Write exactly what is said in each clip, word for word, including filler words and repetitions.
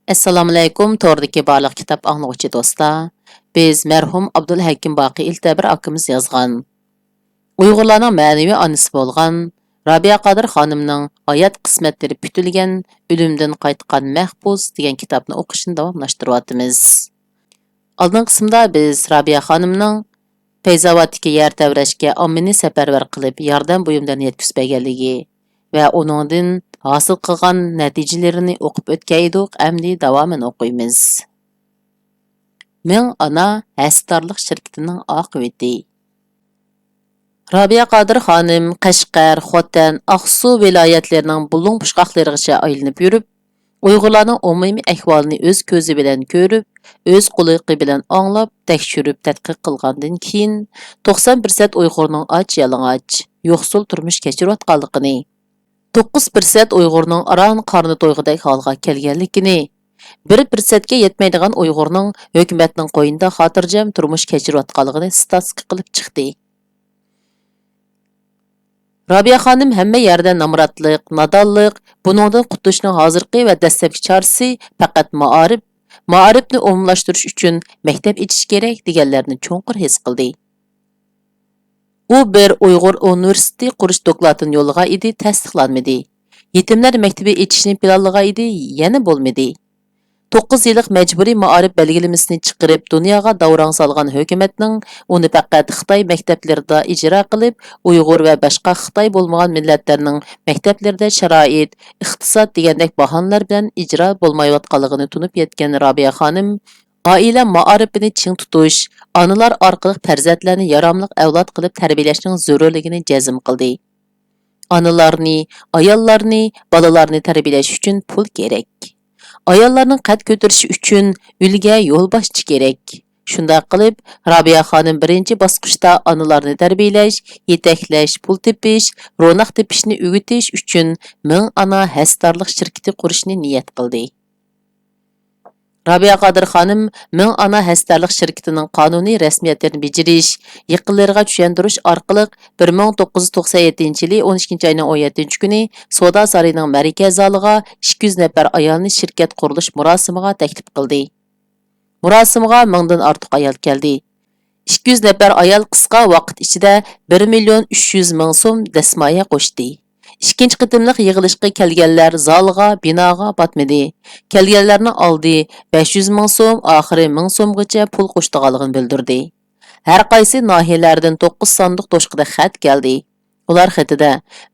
ئەسسالامۇئەلەيكۇم، توردىكى بارلىق كىتاب ئاڭلىغۇچى دوستلار. بىز مەرھۇم ئابدۇلھەكىم باقى ئىلتەبىر ئاكىمىز يازغان، ئۇيغۇرلارنىڭ مەنىۋى ئانىسى بولغان رابىيە قادىر خانىمنىڭ ھايات قىسمەتلىرى پۈتۈلگەن ئۆلۈمدىن قايتقان مەھبۇس دېگەن كىتابنى ئوقۇشنى داۋاملاشتۇرۇۋاتىمىز. ئالدىنقى قىسىمدا بىز رابىيە خانىمنىڭ پەيزاۋاتتىكى يەر تەۋرەشكە ئاممىنى سەپەرۋەر قىلىپ، ياردەم بۇيۇملىرىنى يەتكۈزۈپ بەرگەنلىكى ۋە ئۇنىڭدىن ھاسىل قىلغان نەتىجىلىرىنى ئوقۇپ ئۆتكەيدۇق، ئەمدى داۋامىنى ئوقۇيمىز. مىڭ ئانا ھەسسىدارلىق شىركىتىنىڭ ئاقىۋىتى. رابىيە قادىر خانىم قەشقەر، خوتەن، ئاقسۇ ۋىلايەتلىرىنىڭ بۇلۇڭ پۇچقاقلىرىغىچە ئايلىنىپ يۈرۈپ، ئۇيغۇرلارنىڭ ئومۇمىي ئەھۋالىنى ئۆز كۆزى بىلەن كۆرۈپ، ئۆز قۇلىقى بىلەن ئاڭلاپ، تەكشۈرۈپ تەتقىق قىلغاندىن كېيىن، توقسان پىرسەنت ئۇيغۇرنىڭ ئاچ-يالىڭاچ، يوقسۇل تۇرمۇش كەچۈرۈۋاتقانلىقىنى، توققۇز پىرسەنت ئۇيغۇرنىڭ ئاران قارنى تويغۇدەك ھالغا كەلگەنلىكىنى، بىر پىرسەنتكە يەتمەيدىغان ئۇيغۇرنىڭ ھۆكۈمەتنىڭ قوينىدا خاتىرجەم تۇرمۇش كەچۈرۈۋاتقانلىقىنى ستاتىستىكا قىلىپ چىقتى. رابىيە خانىم ھەممە يەردە نامراتلىق، نادانلىق، بۇنىڭدىن قۇتۇلۇشنىڭ ھازىرقى ۋە دەسلەپكى چارىسى پەقەت مائارىپ، مائارىپنى ئومۇملاشتۇرۇش ئۈچۈن مەكتەپ ئېچىش كېرەك دېگەنلەرنى چوڭقۇر ھېس قىلدى. ئۇ بىر ئۇيغۇر ئۇنىۋېرسىتېتى قۇرۇش دوكلاتىنى يوللىغان ئىدى، تەستىقلانمىدى. يېتىملەر مەكتىپى ئېچىشنى پىلانلىغان ئىدى، يەنە بولمىدى. توققۇز يىللىق مەجبۇرىي مائارىپ بەلگىلىمىسىنى چىقىرىپ، دۇنياغا داۋراڭ سالغان ھۆكۈمەتنىڭ ئۇنى پەقەت خىتاي مەكتەپلىرىدا ئىجرا قىلىپ، ئۇيغۇر ۋە باشقا خىتاي بولمىغان مىللەتلەرنىڭ مەكتەپلىرىدە شارائىت، ئىقتىساد دېگەندەك باھانىلەر بىلەن ئىجرا بولمايۋاتقانلىقىنى تونۇپ يەتكەن رابىيە خانىم، ئائىلە مائارىپىنى چىڭ تۇتۇش، ئانىلار ئارقىلىق پەرزەنتلەرنى ياراملىق ئەۋلاد قىلىپ تەربىيەلەشنىڭ زۆرۈرلۈكىنى جەزم قىلدى. ئانىلارنى، ئاياللارنى، بالىلارنى تەربىيەلەش ئۈچۈن پۇل كېرەك. ئاياللارنىڭ قەد كۆتۈرۈشى ئۈچۈن ئۈلگە، يولباشچى كېرەك. شۇنداق قىلىپ، رابىيە خانىم بىرىنچى باسقۇچتا ئانىلارنى تەربىيەلەش، يېتەكلەش، پۇل تېپىش، روناق تېپىشنى ئۆگىتىش ئۈچۈن مىڭ ئانا ھەسسىدارلىق شىركىتى قۇرۇشنى نىيەت قىلدى. رابىيە قادىر خانىم مىڭ ئانا ھەسسىدارلىق شىركىتىنىڭ قانۇنىي رەسمىيەتلىرىنى بېجىرىش، يېقىنلىرىغا چۈشەندۈرۈش ئارقىلىق بىر مىڭ توققۇز يۈز توقسان يەتتىنچى يىلى ئون ئىككىنچى ئاينىڭ ئون يەتتىنچى كۈنى سودا سارىيىنىڭ مەركەز زالىغا ئىككى يۈز نەپەر ئايالنى شىركەت قۇرۇلۇش مۇراسىمىغا تەكلىپ قىلدى. مۇراسىمغا مىڭدىن ئارتۇق ئايال كەلدى. ئىككى يۈز نەپەر ئايال قىسقا ۋاقىت ئىچىدە بىر مىليون ئۈچ يۈز مىڭ سوم دەسمايە قوشتى. ئىككىنچى قېتىملىق يىغىلىشقا كەلگەنلەر زالغا، بىناغا پاتمىدى. كەلگەنلەرنىڭ ئالدى بەش يۈز مىڭ سوم، ئاخىرى مىڭ سومغىچە پۇل قوشىدىغانلىقىنى بىلدۈردى. ھەر قايسى ناھىيەلەردىن توققۇز ساندۇق توشقىدا خەت كەلدى. ئۇلار خېتىدە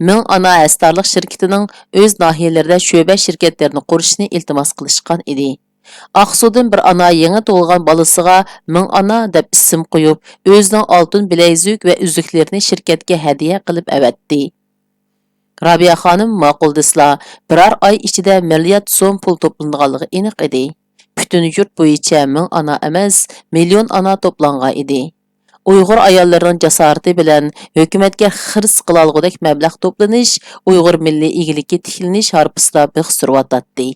مىڭ ئانا ھەسسىدارلىق شىركىتىنىڭ ئۆز ناھىيەلىرىدە شۆبە شىركەتلىرىنى قۇرۇشىنى ئىلتىماس قىلىشقان ئىدى. ئاقسۇدىن بىر ئانا يېڭى تۇغۇلغان بالىسىغا مىڭ ئانا دەپ ئىسىم قويۇپ، ئۆزىنىڭ ئالتۇن بىلەيزۈك ۋە ئۈزۈكلىرىنى شىركەتكە ھەدىيە قىلىپ ئەۋەتتى. رابىيە خانىم ماقۇل دېسىلا، بىرەر ئاي ئىچىدە مىليارد سوم پۇل توپلىنىدىغانلىقى ئېنىق ئىدى. پۈتۈن يۇرت بويىچە مىڭ ئانا ئەمەس، مىليون ئانا توپلانغان ئىدى. ئۇيغۇر ئاياللىرىنىڭ جاسارىتى بىلەن ھۆكۈمەتكە خىرىس قىلالىغۇدەك مەبلەغ توپلىنىش، ئۇيغۇر مىللىي ئىگىلىكى تىكلىنىش ھارپىسىدا بىخ سۈرۈۋاتاتتى.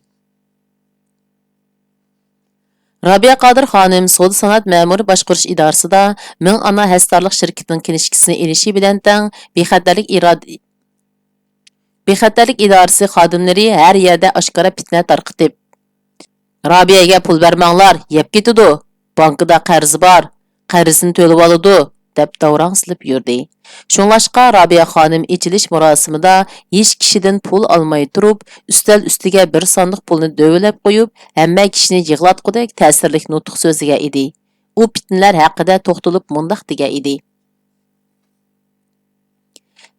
رابىيە قادىر خانىم سودا سانائەت مەمۇرىي باشقۇرۇش ئىدارىسىدا مىڭ ئانا ھەسسىدارلىق شىركىتىنىڭ كىنىشكىسىنى ئېلىشى بىلەن تەڭ بىخەتەرلىك ئىراد-، بىخەتەرلىك ئىدارىسى خادىملىرى ھەر يەردە ئاشكارا پىتنە تارقىتىپ، «رابىيەگە پۇل بەرمەڭلار، يەپ كېتىدۇ، بانكىدا قەرزى بار، قەرزىنى تۆلىۋالىدۇ» دەپ داۋراڭ سېلىپ يۈردى. شۇڭلاشقا رابىيە خانىم ئېچىلىش مۇراسىمىدا ھېچ كىشىدىن پۇل ئالماي تۇرۇپ، ئۈستەل ئۈستىگە بىر ساندۇق پۇلنى دۆۋىلەپ قويۇپ، ھەممە كىشىنى يىغلاتقۇدەك تەسىرلىك نۇتۇق سۆزلىگەن ئىدى. ئۇ پىتنىلەر ھەققىدە توختىلىپ مۇنداق دېگەن ئىدى: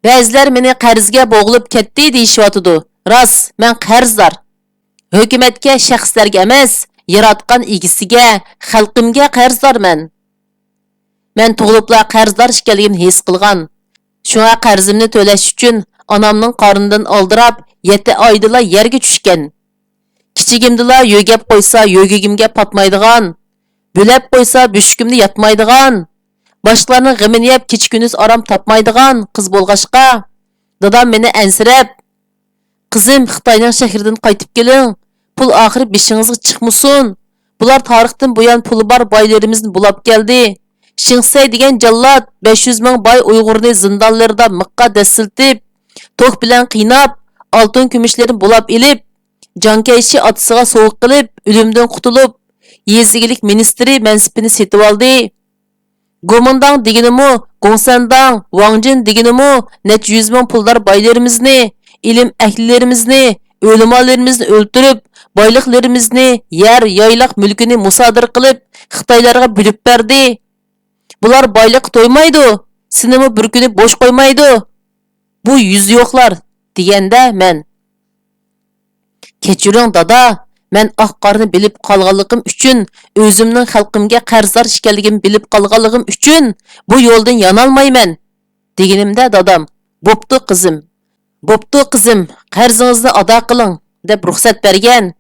بەزىلەر مېنى قەرزگە بوغۇلۇپ كەتتى دېيىشىۋاتىدۇ. راست، مەن قەرزدار. ھۆكۈمەتكە، شەخسلەرگە ئەمەس، ياراتقان ئىگىسىگە، خەلقىمگە قەرزدارمەن. مەن تۇغۇلۇپلا قەرزدار ئىكەنلىكىمنى ھېس قىلغان. شۇڭا قەرزىمنى تۆلەش ئۈچۈن ئانامنىڭ قارنىدىن ئالدىراپ، يەتتە ئايدىلا يەرگە چۈشكەن. كىچىكىمدىلا يۆگەپ قويسا يۆگىكىمگە پاتمايدىغان، بۆلەپ قويسا بۆشۈكۈمدە ياتمايدىغان، باشقىلارنىڭ غېمىنى يەپ كېچە-كۈندۈز ئارام تاپمايدىغان قىز بولغاچقا، دادام مېنى ئەنسىرەپ، «قىزىم، خىتاينىڭ شەھىرىدىن قايتىپ كېلىڭ، پۇل ئاخىرى بېشىڭىزغا چىقمىسۇن. بۇلار تارىختىن بۇيان پۇلى بار بايلىرىمىزنى بۇلاپ كەلدى. شېڭسەي دېگەن جاللات بەش يۈز مىڭ باي ئۇيغۇرنى زىندانلىرىدا مىخقا دەسسىلىتىپ، توك بىلەن قىيناپ، ئالتۇن كۈمۈشلىرىنى بۇلاپ ئېلىپ، جاڭ كەيشى ئاتىسىغا سوۋغا قىلىپ، ئۆلۈمدىن قۇتۇلۇپ، يېزا ئىگىلىك مىنىستىرى مەنسىپىنى سېتىۋالدى. گومىنداڭ دېگىنىمۇ، گوڭسەنداڭ، ۋاڭجىن دېگىنىمۇ نەچچە يۈز مىڭ پۇلدار بايلىرىمىزنى، ئىلىم ئەھلىلىرىمىزنى، ئۆلىمالىرىمىزنى ئۆلتۈرۈپ، بايلىقلىرىمىزنى، يەر، يايلاق مۈلكىنى مۇسادىرە قىلىپ، خىتايلارغا بۆلۈپ بەردى. بۇلار بايلىققا تويمايدۇ، سېنىمۇ بىر كۈنى بوش قويمايدۇ. بۇ يۈزى يوقلار، دېگەندە مەن، كەچۈرۈڭ دادا، مەن ئاق قارنى بىلىپ قالغانلىقىم ئۈچۈن، ئۆزۈمنىڭ خەلقىمگە قەرزدار ئىكەنلىكىمنى بىلىپ قالغانلىقىم ئۈچۈن بۇ يولدىن يانالمايمەن، دېگىنىمدە دادام، بوپتۇ قىزىم، بوپتۇ قىزىم، قەرزىڭىزنى ئادا قىلىڭ، دەپ رۇخسەت بەرگەن.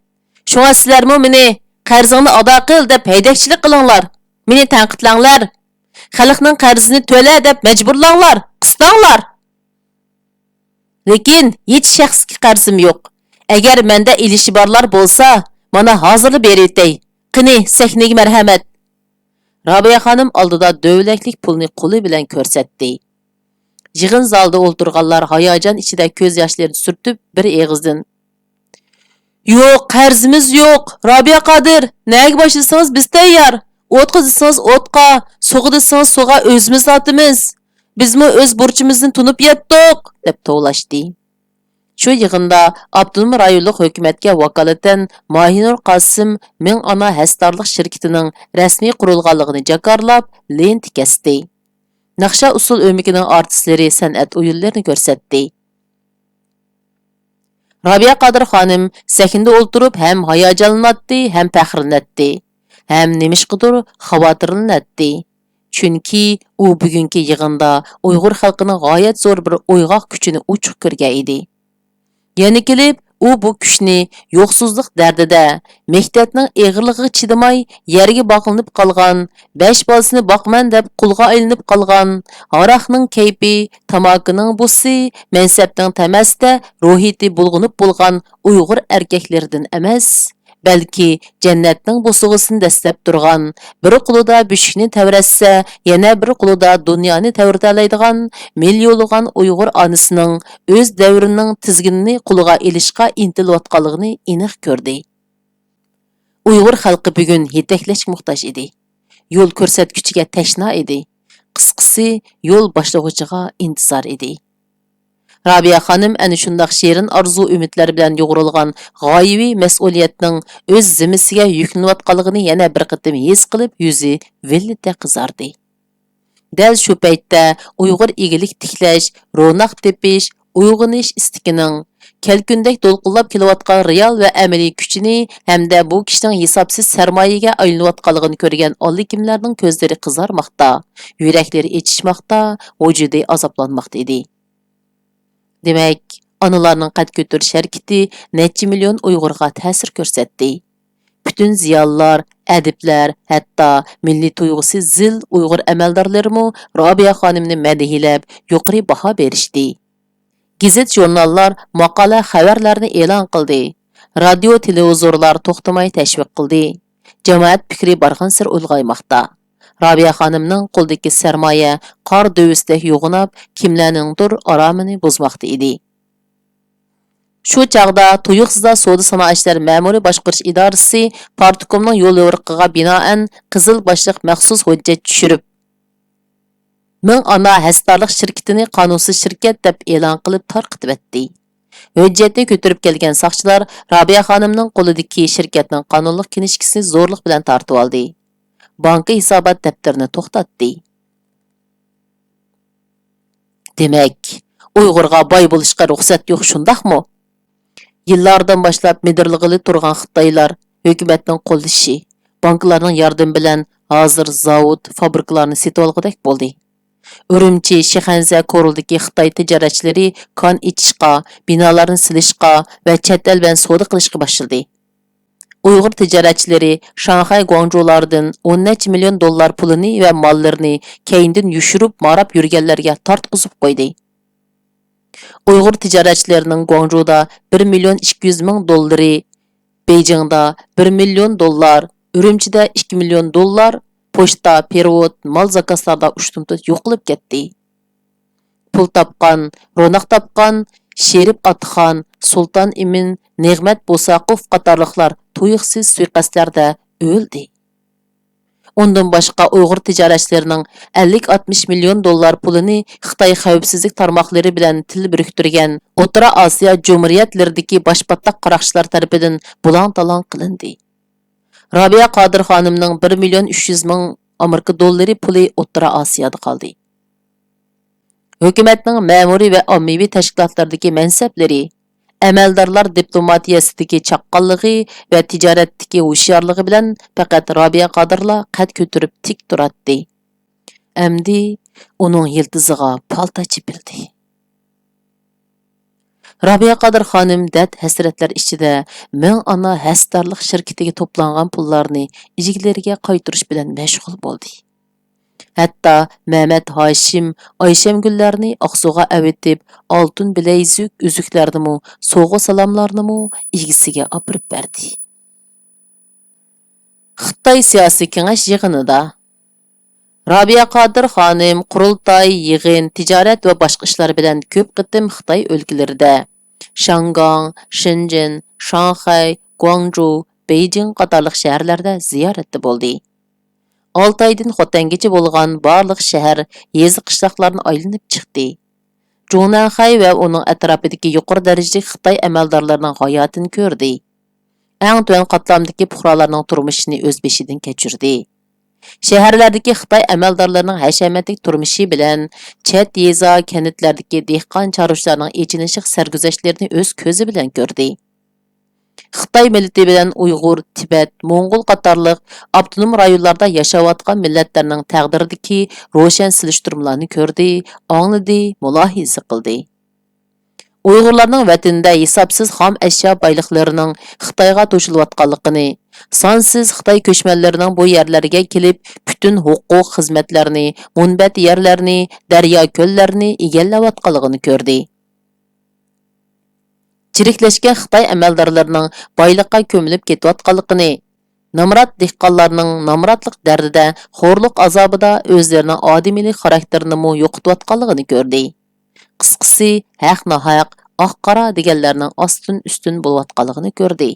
شۇڭا سىلەرمۇ مېنى قەرزىڭنى ئادا قىل دەپ ھەيدەكچىلىك قىلىڭلار، مېنى تەنقىدلەڭلار. خەلقنىڭ قەرزىنى تۆلە دەپ مەجبۇرلاڭلار، قىستاڭلار. لېكىن ھېچ شەخسكە قەرزىم يوق. ئەگەر مەندە ئېلىشى بارلار بولسا، مانا ھازىرلا بېرىۋېتەي. قېنى، سەھنىگە مەرھەمەت. رابىيە خانىم ئالدىدا دۆۋىلەكلىك پۇلنى قولى بىلەن كۆرسەتتى. يىغىن زالىدا ئولتۇرغانلار ھاياجان ئىچىدە كۆز ياشلىرىنى سۈرتۈپ، بىر ئېغىزدىن، يوق، قەرزىمىز يوق. رابىيە قادىر، نەگە باشلىسىڭىز بىز تەييار. ئوتقا دېسىڭىز ئوتقا، سۇغا دېسىڭىز سۇغا ئۆزىمىز ئاتىمىز. بىزمۇ ئۆز بۇرچىمىزنى تونۇپ يەتتۇق، دەپ توۋلاشتى. شۇ يىغىندا ئاپتونوم رايونلۇق ھۆكۈمەتكە ۋاكالىتەن ماھىنۇر قاسىم مىڭ ئانا ھەسسىدارلىق شىركىتىنىڭ رەسمىي قۇرۇلغانلىقىنى جاكارلاپ، لېنتا كەستى. ناخشا ئۇسسۇل ئۆمىكىنىڭ ئارتىسلىرى سەنئەت ئويۇنلىرىنى كۆرسەتتى. رابىيە قادىر خانىم سەھنىدە ئولتۇرۇپ ھەم ھاياجانلىناتتى، ھەم پەخىرلىنەتتى، ھەم نېمىشقىدۇر خاۋاتىرلىنەتتى. چۈنكى ئۇ بۈگۈنكى يىغىندا ئۇيغۇر خەلقىنىڭ غايەت زور بىر ئويغاق كۈچىنى ئوچۇق كۆرگەن ئىدى. يەنە كېلىپ، ئۇ بۇ كۈچنى يوقسۇزلۇق دەردىدە، مېھنەتنىڭ ئېغىرلىقىغا چىدىماي، يەرگە باغلىنىپ قالغان، بەش بالىسىنى باقىمەن دەپ قۇلغا ئايلىنىپ قالغان، ھاراقنىڭ كەيپى، تاماكىنىڭ بۇسى، مەنسەپنىڭ تەمەسىدە روھىيىتى بۇلغىنىپ بولغان ئۇيغۇر ئەركەكلىرىدىن ئەمەس، بەلكى جەننەتنىڭ بوسۇغىسىنى دەسسەپ تۇرغان، بىر قولىدا بۆشۈكنى تەۋرەتسە، يەنە بىر قولىدا دۇنيانى تەۋرىتەلەيدىغان مىليونلىغان ئۇيغۇر ئانىسىنىڭ ئۆز دەۋرىنىڭ تىزگىنىنى قولىغا ئېلىشقا ئىنتىلىۋاتقانلىقىنى ئېنىق كۆردى. ئۇيغۇر خەلقى بۈگۈن يېتەكلەشكە موھتاج ئىدى. يول كۆرسەتكۈچىگە تەشنا ئىدى. قىسقىسى، يول باشلىغۇچىغا ئىنتىزار ئىدى. رابىيە خانىم ئەنە شۇنداق شېرىن ئارزۇ-ئۈمىدلەر بىلەن يۇغۇرۇلغان غايىۋى مەسئۇلىيەتنىڭ ئۆز زىممىسىگە يۈكلىنىۋاتقانلىقىنى يەنە بىر قېتىم ھېس قىلىپ، يۈزى ۋىللىتە قىزاردى. دەل شۇ پەيتتە ئۇيغۇر ئىگىلىك تىكلەش، روناق تېپىش، ئويغىنىش ئىستىكىنىڭ، كەلكۈندەك دولقۇنلاپ كېلىۋاتقان رېئال ۋە ئەمەلىي كۈچىنى ھەمدە بۇ كىشىنىڭ ھېسابسىز سەرمايىگە ئايلىنىۋاتقانلىقىنى كۆرگەن ئاللىكىملەرنىڭ كۆزلىرى قىزارماقتا، يۈرەكلىرى ئېچىشماقتا، ۋۇجۇدى ئازابلانماقتا ئىدى. دېمەك، ئانىلارنىڭ قەد كۆتۈرۈش ھەرىكىتى نەچچە مىليون ئۇيغۇرغا تەسىر كۆرسەتتى. پۈتۈن زىيالىيلار، ئەدىبلەر، ھەتتا مىللىي تۇيغۇسى زىل ئۇيغۇر ئەمەلدارلىرىمۇ رابىيە خانىمنى مەدھىيەلەپ، يۇقىرى باھا بېرىشتى. گېزىت-ژۇرناللار ماقالە، خەۋەرلەرنى ئېلان قىلدى. رادىيو، تېلېۋىزورلار توختىماي تەشۋىق قىلدى. جامائەت پىكرى بارغانسېرى ئۇلغايماقتا. رابىيە خانىمنىڭ قولىدىكى سەرمايە قار دۆۋىسىدەك يوغىناپ، كىملەرنىڭدۇر ئارامىنى بۇزماقتا ئىدى. شۇ چاغدا تۇيۇقسىزلا سودا-سانائەتچىلەر مەمۇرىي باشقۇرۇش ئىدارىسى پارتكومنىڭ يوليورۇقىغا بىنائەن قىزىل باشلىق مەخسۇس ھۆججەت چۈشۈرۈپ، مىڭ ئانا ھەسسىدارلىق شىركىتىنى قانۇنسىز شىركەت دەپ ئېلان قىلىپ تارقىتىۋەتتى. ھۆججەتنى كۆتۈرۈپ كەلگەن ساقچىلار رابىيە خانىمنىڭ قولىدىكى شىركەتنىڭ قانۇنلۇق كىنىشكىسىنى زورلۇق بىلەن تارتىۋالدى. بانكا ھېسابات دەپتىرىنى توختاتتى. دېمەك، ئۇيغۇرغا باي بولۇشقا رۇخسەت يوق، شۇنداقمۇ؟ يىللاردىن باشلاپ مىدىرلىغىلى تۇرغان خىتايلار ھۆكۈمەتنىڭ قوللىشى، بانكىلارنىڭ ياردىمى بىلەن ھازىر زاۋۇت، فابرىكىلارنى سېتىۋالغۇدەك بولدى. ئۈرۈمچى، شىخەنزە، كورلىدىكى خىتاي تىجارەتچىلىرى كان ئېچىشقا، بىنالارنى سېلىشقا ۋە چەت ئەل بىلەن سودا قىلىشقا باشلىدى. ئۇيغۇر تىجارەتچىلىرى شاڭخەي، گۇاڭجۇلاردىن ئون نەچچە مىليون دوللار پۇلىنى ۋە ماللىرىنى كەينىدىن يوشۇرۇپ ماراپ يۈرگەنلەرگە تارتقۇزۇپ قويدى. ئۇيغۇر تىجارەتچىلىرىنىڭ گۇاڭجۇدا بىر مىليون ئىككى يۈز مىڭ دوللىرى، بېيجىڭدا بىر مىليون دوللار، ئۈرۈمچىدە ئىككى مىليون دوللار پوچتا، پېرېۋوت، مال زاكازلاردا ئۇشتۇمتۇت يوقىلىپ كەتتى. پۇل تاپقان، روناق تاپقان، شېرىپ ئاتىخان، سۇلتان ئىمىن، نېغمەت بوساقوف قاتارلىقلار تۇيۇقسىز سۇيىقەستلەردە ئۆلدى. ئۇندىن باشقا، ئۇيغۇر تىجارەتچىلىرىنىڭ ئەللىك ئاتمىش مىليون دوللار پۇلىنى خىتاي خەۋپسىزلىك تارماقلىرى بىلەن تىل بىرىكتۈرگەن ئوتتۇرا ئاسىيا جۇمھۇرىيەتلىرىدىكى باش پاتاق قاراقچىلار تەرىپىدىن بۇلاڭ-تالاڭ قىلىندى. رابىيە قادىر خانىمنىڭ بىر مىليون ئۈچ يۈز مىڭ ئامېرىكا دوللىرى پۇلى ئوتتۇرا ئاسىيادا قالدى. ھۆكۈمەتنىڭ مەمۇرىي ۋە ئاممىۋى تەشكىلاتلاردىكى مەنسەپلىرى، ئەمەلدارلار دىپلوماتىيەسىدىكى چاققانلىقى ۋە تىجارەتتىكى ھوشيارلىقى بىلەن پەقەت رابىيە قادىرلا قەد كۆتۈرۈپ تىك تۇراتتى. ئەمدى ئۇنىڭ يىلتىزىغا پالتا چېپىلدى. رابىيە قادىر خانىم دەرد-ھەسرەتلەر ئىچىدە مىڭ ئانا ھەسسىدارلىق شىركىتىگە توپلانغان پۇللارنى ئىگىلىرىگە قايتۇرۇش بىلەن مەشغۇل بولدى. ھەتتا مەمەت ھاشىم ئايشەمگۈللەرنى ئاقسۇغا ئەۋېتىپ، ئالتۇن بىلەيزۈك ئۈزۈكلەرنىمۇ، سوۋغا-سالاملارنىمۇ ئىگىسىگە ئاپىرىپ بەردى. خىتاي سىياسىي كېڭەش يىغىنىدا رابىيە قادىر خانىم قۇرۇلتاي، يىغىن، تىجارەت ۋە باشقا ئىشلار بىلەن كۆپ قېتىم خىتاي ئۆلكىلىرىدە، شاڭگاڭ، شېنجېن، شاڭخەي، گۇاڭجۇ، بېيجىڭ قاتارلىق شەھەرلەردە زىيارەتتە بولدى. ئالتايدىن خوتەنگىچە بولغان بارلىق شەھەر، يېزا، قىشلاقلارنى ئايلىنىپ چىقتى. جۇڭنەنخەي ۋە ئۇنىڭ ئەتراپىدىكى يۇقىرى دەرىجىلىك خىتاي ئەمەلدارلىرىنىڭ ھاياتىنى كۆردى. ئەڭ تۆۋەن قاتلامدىكى پۇقرالارنىڭ تۇرمۇشىنى ئۆز بېشىدىن كەچۈردى. شەھەرلەردىكى خىتاي ئەمەلدارلىرىنىڭ ھەشەمەتلىك تۇرمۇشى بىلەن چەت يېزا، كەنتلەردىكى دېھقان، چارۋىچىلارنىڭ ئېچىنىشلىق سەرگۈزەشتلىرىنى ئۆز كۆزى بىلەن كۆردى. خىتاي مىللىتى بىلەن ئۇيغۇر، تىبەت، موڭغۇل قاتارلىق ئاپتونوم رايونلاردا ياشاۋاتقان مىللەتلەرنىڭ تەقدىرىدىكى روشەن سېلىشتۇرمىلارنى كۆردى، ئاڭلىدى، مۇلاھىزە قىلدى. ئۇيغۇرلارنىڭ ۋەتىنىدە ھېسابسىز خام ئەشيا بايلىقلىرىنىڭ خىتايغا توشۇلۇۋاتقانلىقىنى، سانسىز خىتاي كۆچمەنلىرىنىڭ بۇ يەرلەرگە كېلىپ، پۈتۈن ھوقۇق، خىزمەتلەرنى، مۇنبەت يەرلەرنى، دەريا، كۆللەرنى ئىگىلەۋاتقانلىقىنى كۆردى. چىرىكلەشكەن خىتاي ئەمەلدارلىرىنىڭ بايلىققا كۆمۈلۈپ كېتىۋاتقانلىقىنى، نامرات دېھقانلارنىڭ نامراتلىق دەردىدە، خورلۇق ئازابىدا ئۆزلىرىنىڭ ئادىمىيلىك خاراكتېرىنىمۇ يوقىتىۋاتقانلىقىنى كۆردى. قىسقىسى، ھەق-ناھەق، ئاق-قارا دېگەنلەرنىڭ ئاستىن-ئۈستۈن بولۇۋاتقانلىقىنى كۆردى.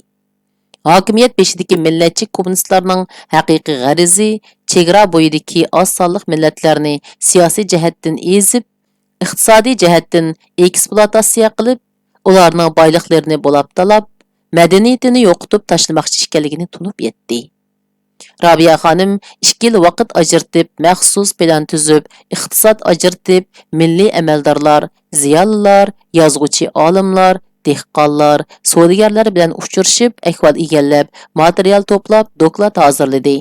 ھاكىمىيەت بېشىدىكى مىللەتچى كوممۇنىستلارنىڭ ھەقىقىي غەرىزى چېگرا بويىدىكى ئاز سانلىق مىللەتلەرنى سىياسىي جەھەتتىن ئېزىپ، ئىقتىسادىي جەھەتتىن ئېكسپلۇئاتاتسىيە قىلىپ، ئۇلارنىڭ بايلىقلىرىنى بۇلاپ-تالاپ، مەدەنىيىتىنى يوقىتىپ تاشلىماقچى ئىكەنلىكىنى تونۇپ يەتتى. رابىيە خانىم ئىككى يىل ۋاقىت ئاجرىتىپ، مەخسۇس پىلان تۈزۈپ، ئىقتىساد ئاجرىتىپ، مىللىي ئەمەلدارلار، زىيالىيلار، يازغۇچى ئالىملار، دېھقانلار، سودىگەرلەر بىلەن ئۇچرىشىپ، ئەھۋال ئىگىلەپ، ماتېرىيال توپلاپ، دوكلات ھازىرلىدى.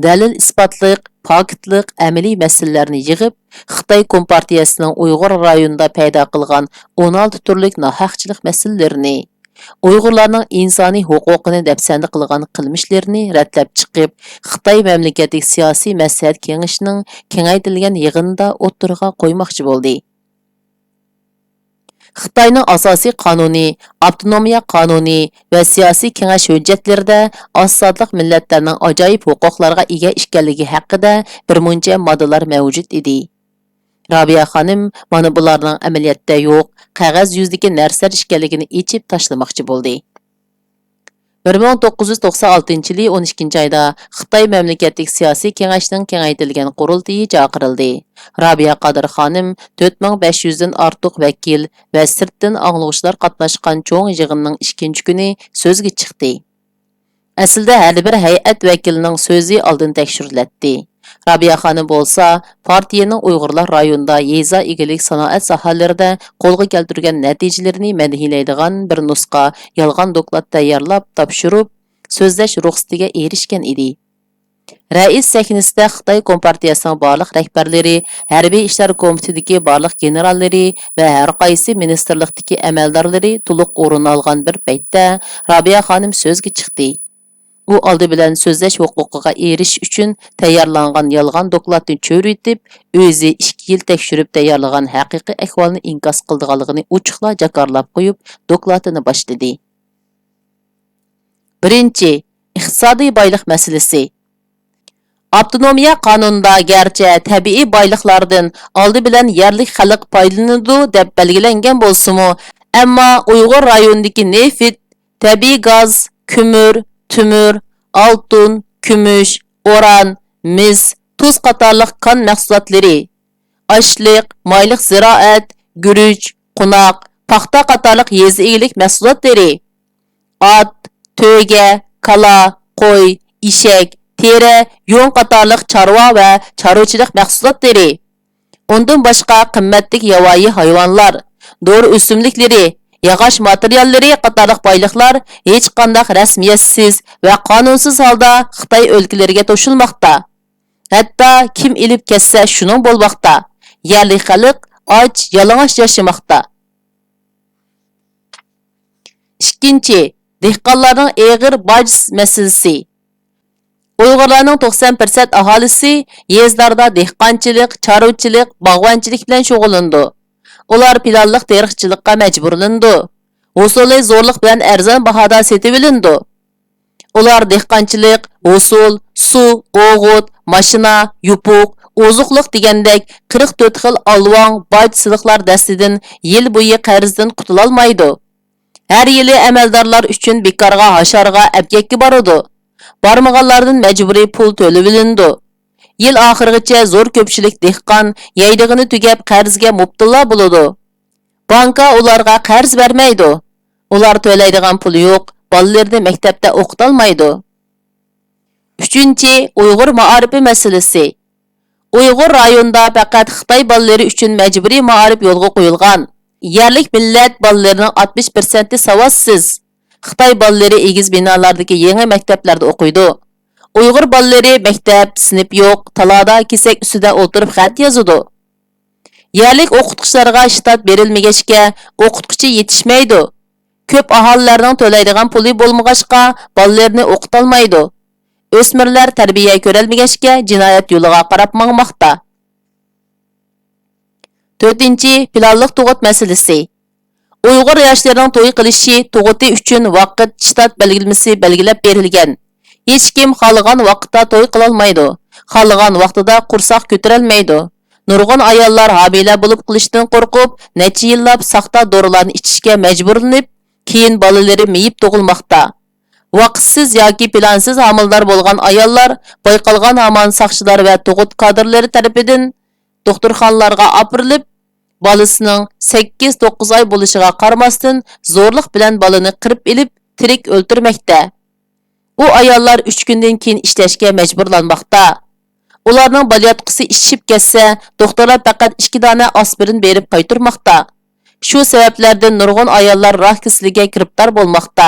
دەلىل-ئىسپاتلىق، پاكىتلىق، ئەمەلىي مەسىلىلەرنى يىغىپ، خىتاي كومپارتىيەسىنىڭ ئۇيغۇر رايونىدا پەيدا قىلغان ئون ئالتە تۈرلۈك ناھەقچىلىق مەسىلىلىرىنى، ئۇيغۇرلارنىڭ ئىنسانىي ھوقۇقىنى دەپسەندە قىلغان قىلمىشلىرىنى رەتلەپ چىقىپ، خىتاي مەملىكەتلىك سىياسىي مەسلىھەت كېڭىشىنىڭ كېڭەيتىلگەن يىغىنىدا ئوتتۇرىغا قويماقچى بولدى. خىتاينىڭ ئاساسىي قانۇنى، ئاپتونومىيە قانۇنى ۋە سىياسىي كېڭەش ھۆججەتلىرىدە ئاز سانلىق مىللەتلەرنىڭ ئاجايىپ ھوقۇقلارغا ئىگە ئىكەنلىكى ھەققىدە بىر مۇنچە ماددىلار مەۋجۇت ئىدى. رابىيە خانىم مانا بۇلارنىڭ ئەمەلىيەتتە يوق، قەغەز يۈزىدىكى نەرسىلەر ئىكەنلىكىنى ئېچىپ تاشلىماقچى بولدى. بىر مىڭ توققۇز يۈز توقسان ئالتىنچى يىلى ئون ئىككىنچى ئايدا خىتاي مەملىكەتلىك سىياسىي كېڭەشنىڭ كېڭەيتىلگەن قۇرۇلتىيى چاقىرىلدى. رابىيە قادىر خانىم تۆت مىڭ بەش يۈزدىن ئارتۇق ۋەكىل ۋە سىرتتىن ئاڭلىغۇچىلار قاتناشقان چوڭ يىغىننىڭ ئىككىنچى كۈنى سۆزگە چىقتى. ئەسلىدە ھەر بىر ھەيئەت ۋەكىلىنىڭ سۆزى ئالدىن تەكشۈرۈلەتتى. رابىيە خانىم بولسا، پارتىيەنىڭ ئۇيغۇرلار رايونىدا يېزا ئىگىلىك سانائەت ساھەلىرىدە قولغا كەلتۈرگەن نەتىجىلىرىنى مەدھىيلەيدىغان بىر نۇسخا يالغان دوكلات تەييارلاپ تاپشۇرۇپ، سۆزلەش رۇخسىتىگە ئېرىشكەن ئىدى. رەئىس سەھنىسىدە خىتاي كومپارتىيەسىنىڭ بارلىق رەھبەرلىرى، ھەربىي ئىشلار كومىتېتىدىكى بارلىق گېنېراللىرى ۋە ھەر قايسى مىنىستىرلىقتىكى ئەمەلدارلىرى تولۇق ئورۇن ئالغان بىر پەيتتە، رابىيە خانىم سۆزگە چىقتى. ئۇ ئالدى بىلەن سۆزلەش ھوقۇقىغا ئېرىشىش ئۈچۈن تەييارلانغان يالغان دوكلاتنى چۆرۈۋېتىپ، ئۆزى ئىككى يىل تەكشۈرۈپ تەييارلىغان ھەقىقىي ئەھۋالنى ئىنكاس قىلىدىغانلىقىنى ئوچۇقلا جاكارلاپ قويۇپ، دوكلاتىنى باشلىدى. بىرىنچى، ئىقتىسادىي بايلىق مەسىلىسى. ئاپتونومىيە قانۇنىدا گەرچە تەبىئىي بايلىقلاردىن ئالدى بىلەن يەرلىك خەلق پايدىلىنىدۇ دەپ بەلگىلەنگەن بولسىمۇ، ئەمما ئۇيغۇر رايونىدىكى نېفىت، تەبىئىي گاز، كۆمۈر، تۆمۈر، ئالتۇن، كۈمۈش، ئۇران، مىس، تۇز قاتارلىق كان مەھسۇلاتلىرى، ئاشلىق، مايلىق زىرائەت، گۈرۈچ، قوناق، پاختا قاتارلىق يېزا ئىگىلىك مەھسۇلاتلىرى، ئات، تۆگە، كالا، قوي، ئېشەك، تېرە، يۇڭ قاتارلىق چارۋا ۋە چارۋىچىلىق مەھسۇلاتلىرى، ئۇندىن باشقا قىممەتلىك ياۋايى ھايۋانلار، دورا ئۆسۈملۈكلىرى، ياغاچ ماتېرىياللىرى قاتارلىق بايلىقلار ھېچقانداق رەسمىيەتسىز ۋە قانۇنسىز ھالدا خىتاي ئۆلكىلىرىگە توشۇلماقتا. ھەتتا كىم ئېلىپ كەتسە شۇنىڭ بولماقتا. يەرلىك خەلق ئاچ، يالىڭاچ ياشىماقتا. ئىككىنچى، دېھقانلارنىڭ ئېغىر باج مەسىلىسى. ئۇيغۇرلارنىڭ توقسان پىرسەنت ئاھالىسى يېزىلاردا دېھقانچىلىق، چارۋىچىلىق، باغۋەنچىلىك بىلەن شۇغۇللىنىدۇ. ئۇلار پىلانلىق تېرىقچىلىققا مەجبۇرلىنىدۇ. ھوسۇلى زورلۇق بىلەن ئەرزان باھادا سېتىۋېلىنىدۇ. ئۇلار دېھقانچىلىق، ھوسۇل، سۇ، ئوغۇت، ماشىنا، يوپۇق، ئوزۇقلۇق دېگەندەك قىرىق تۆت خىل ئالۋاڭ، باج، سېلىقلار دەستىدىن يىل بويى قەرزدىن قۇتۇلالمايدۇ. ھەر يىلى ئەمەلدارلار ئۈچۈن بىكارغا، ھاشارغا، ئەمگەككە بارىدۇ. بارمىغانلاردىن مەجبۇرىي پۇل تۆلىۋېلىنىدۇ. يىل ئاخىرىغىچە زور كۆپچىلىك دېھقان يەيدىغىنى تۈگەپ، قەرزگە مۇپتىلا بولىدۇ. بانكا ئۇلارغا قەرز بەرمەيدۇ. ئۇلار تۆلەيدىغان پۇلى يوق، بالىلىرىنى مەكتەپتە ئوقۇتالمايدۇ. ئۈچىنچى، ئۇيغۇر مائارىپى مەسىلىسى. ئۇيغۇر رايونىدا پەقەت خىتاي بالىلىرى ئۈچۈن مەجبۇرىي مائارىپ يولغا قويۇلغان. يەرلىك مىللەت بالىلىرىنىڭ ئاتمىش پىرسەنتى ساۋاتسىز. خىتاي بالىلىرى ئېگىز بىنالاردىكى يېڭى مەكتەپلەردە ئوقۇيدۇ. ئۇيغۇر بالىلىرى مەكتەپ، سىنىپ يوق، تالادا كېسەك ئۈستىدە ئولتۇرۇپ خەت يازىدۇ. يەرلىك ئوقۇتقۇچىلارغا شتات بېرىلمىگەچكە، ئوقۇتقۇچى يېتىشمەيدۇ. كۆپ ئاھالىلەرنىڭ تۆلەيدىغان پۇلى بولمىغاچقا، بالىلىرىنى ئوقۇتالمايدۇ. ئۆسمۈرلەر تەربىيە كۆرەلمىگەچكە، جىنايەت يولىغا قاراپ ماڭماقتا. تۆتىنچى، پىلانلىق تۇغۇت مەسىلىسى. ئۇيغۇر ياشلىرىنىڭ توي قىلىشى تۇغۇتى ئۈچۈن ۋاقىت، شتات بەلگىلىمىسى بەلگىلەپ بېرىلگەن. ھېچكىم خالىغان ۋاقىتتا توي قىلالمايدۇ، خالىغان ۋاقتىدا قورساق كۆتۈرەلمەيدۇ. نۇرغۇن ئاياللار ھامىلە بولۇپ قېلىشتىن قورقۇپ، نەچچە يىللاپ ساختا دورىلارنى ئىچىشكە مەجبۇرلىنىپ، كېيىن بالىلىرى مېيىپ تۇغۇلماقتا. ۋاقىتسىز ياكى پىلانسىز ھامىلىدار بولغان ئاياللار بايقالغان ھامان ساقچىلار ۋە تۇغۇت كادىرلىرى تەرىپىدىن دوختۇرخانىلارغا ئاپىرىلىپ، بالىسىنىڭ سەككىز، توققۇز ئاي بولۇشىغا قارىماستىن، زورلۇق بىلەن بالىنى قىرىپ ئېلىپ، تىرىك ئۆلتۈرمەكتە. ئۇ ئاياللار ئۈچ كۈندىن كېيىن ئىشلەشكە مەجبۇرلانماقتا. ئۇلارنىڭ بالىياتقۇسى ئىششىپ كەتسە، دوختۇرلار پەقەت ئىككى دانە ئاسپىرىن بېرىپ قايتۇرماقتا. شۇ سەۋەبلەردىن نۇرغۇن ئاياللار راك كېسىلىگە گىرىپتار بولماقتا.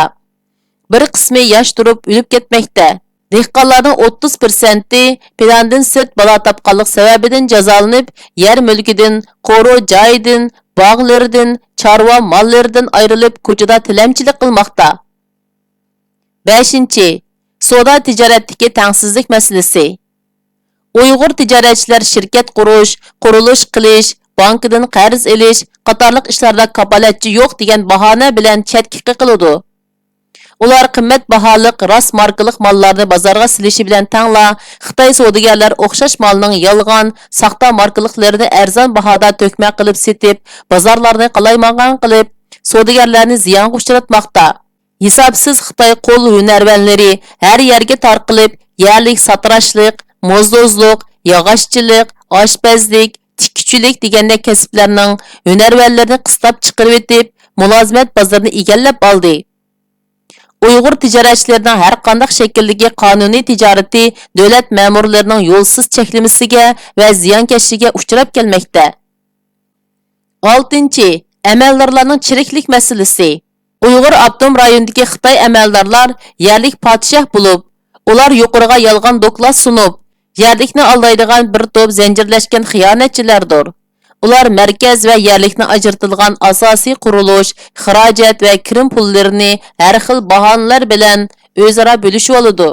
بىر قىسمى ياش تۇرۇپ ئۆلۈپ كەتمەكتە. دېھقانلارنىڭ ئوتتۇز پىرسەنتى پىلاندىن سىرت بالا تاپقانلىق سەۋەبىدىن جازالىنىپ، يەر مۈلكىدىن، قورۇ جايىدىن، باغلىرىدىن، چارۋا ماللىرىدىن ئايرىلىپ، كوچىدا تىلەمچىلىك قىلماقتا. بەشىنچى، سودا تىجارەتتىكى تەڭسىزلىك مەسىلىسى. ئۇيغۇر تىجارەتچىلەر شىركەت قۇرۇش، قۇرۇلۇش قىلىش، بانكىدىن قەرز ئېلىش قاتارلىق ئىشلاردا كاپالەتچى يوق دېگەن باھانە بىلەن چەتكە قېقىلىدۇ. ئۇلار قىممەت باھالىق راست ماركىلىق ماللارنى بازارغا سېلىشى بىلەن تەڭلا، خىتاي سودىگەرلەر ئوخشاش مالنىڭ يالغان، ساختا ماركىلىقلىرىنى ئەرزان باھادا تۆكمە قىلىپ سېتىپ، بازارلارنى قالايمىقان قىلىپ، سودىگەرلەرنى زىيانغا ئۇچراتماقتا. ھېسابسىز خىتاي قول ھۈنەرۋەنلىرى ھەر يەرگە تارقىلىپ، يەرلىك ساتىراشلىق، موزدوزلۇق، ياغاچچىلىق، ئاشپەزلىك، تىككۈچىلىك دېگەندەك كەسىپلەرنىڭ ھۈنەرۋەنلىرىنى قىستاپ چىقىرىۋېتىپ، مۇلازىمەت بازىرىنى ئىگىلەپ ئالدى. ئۇيغۇر تىجارەتچىلىرىنىڭ ھەر قانداق شەكىلدىكى قانۇنىي تىجارىتى دۆلەت مەمۇرلىرىنىڭ يولسىز چەكلىمىسىگە ۋە زىيانكەشلىكىگە ئۇچراپ كەلمەكتە. ئالتىنچى، ئەمەلدارلارنىڭ چىرىكلىك مەسىلىسى. ئۇيغۇر ئاپتونوم رايونىدىكى خىتاي ئەمەلدارلار يەرلىك پادىشاھ بولۇپ، ئۇلار يۇقىرىغا يالغان دوكلات سۇنۇپ، يەرلىكنى ئالدايدىغان بىر توپ زەنجىرلەشكەن خىيانەتچىلەردۇر. ئۇلار مەركەز ۋە يەرلىكنى ئاجرىتىدىغان ئاساسىي قۇرۇلۇش، خىراجەت ۋە كىرىم پۇللىرىنى ھەر خىل باھانىلەر بىلەن ئۆزئارا بۆلۈشۈۋالىدۇ.